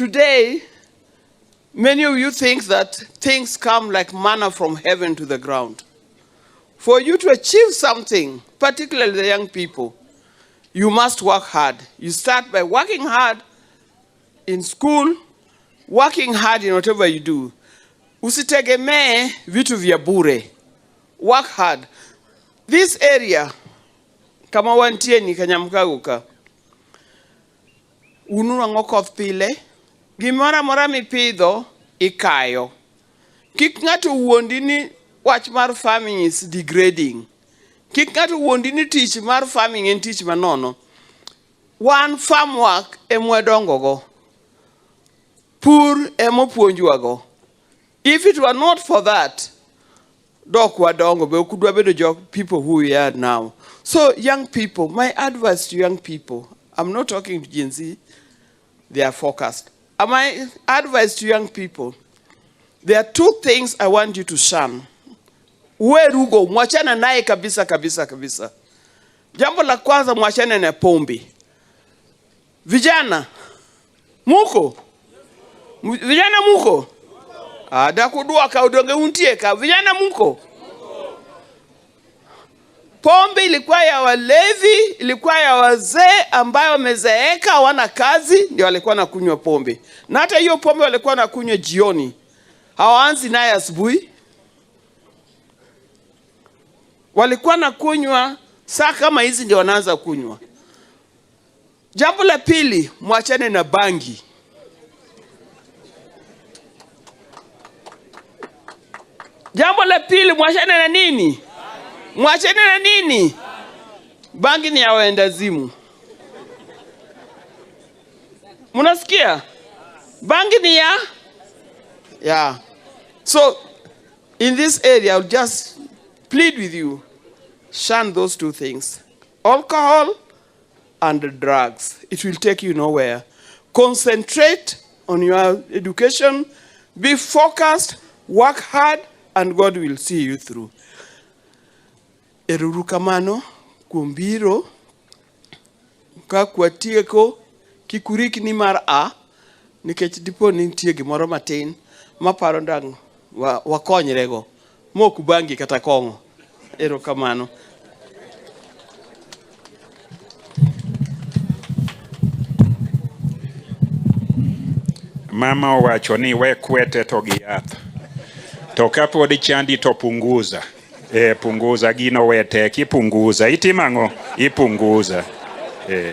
Today, many of you think that things come like manna from heaven to the ground. For you to achieve something, particularly the young people, you must work hard. You start by working hard in school, working hard in whatever you do. Usitegemee vitu vya bure. Work hard. This area, kama wantie ni Kanyamkago ka, unwang'o koth pile, gimoro amora mipidho ikayo. Kik ng'ato wuondi ni wach mar farming is degrading. Kik ng'ato wuondi ni tich mar farming en tich manono. Wan farm work emwadongo go. Pur emopuonjwago. If it were not for that, dok wadongo be ok udwa bedo jo people who we are now. So young people, my advice to young people, I'm not talking to Gen Z, they are focused. My advice to young people, there are two things I want you to shun. Uwerugo, mwachana naye kabisa kabisa kabisa. Jambo la kwanza, mwachane na pombe. Vijana, muko? Vijana muko? Ah, dakudwaka udonge untie ka. Vijana muko? Pombe ilikuwa ya walevi, ilikuwa ya wazee ambayo wamezeeka hawana kazi, ndio walikuwa na kunywa pombe. Na hata hiyo pombe walikuwa na kunywa jioni, hawaanzi naye asubuhi. Walikuwa na kunywa saa kama hizi ndio wanaanza kunywa. Jambo la pili, mwachane na bangi. Jambo la pili, mwachane na nini? Mwachane na nini? Bangi ni ya waendazimu. Mnasikia? Bangi ni ya yeah. So in this area I'll just plead with you, shun those two things. Alcohol and drugs. It will take you nowhere. Concentrate on your education, be focused, work hard, and God will see you through. Ero uru kamano kuom biro ka kwatieko kik urikni mar a nikech dipo ni nitie gimoro matin maparo ndang' wakonyrego mok bangi kata kong'o. Erokamano. Mama owacho ni we kwete to gi yath. To kapod chandi to punguza. E, punguza gino we tek ipunguza. Itimo ang'o? Ipunguza. E.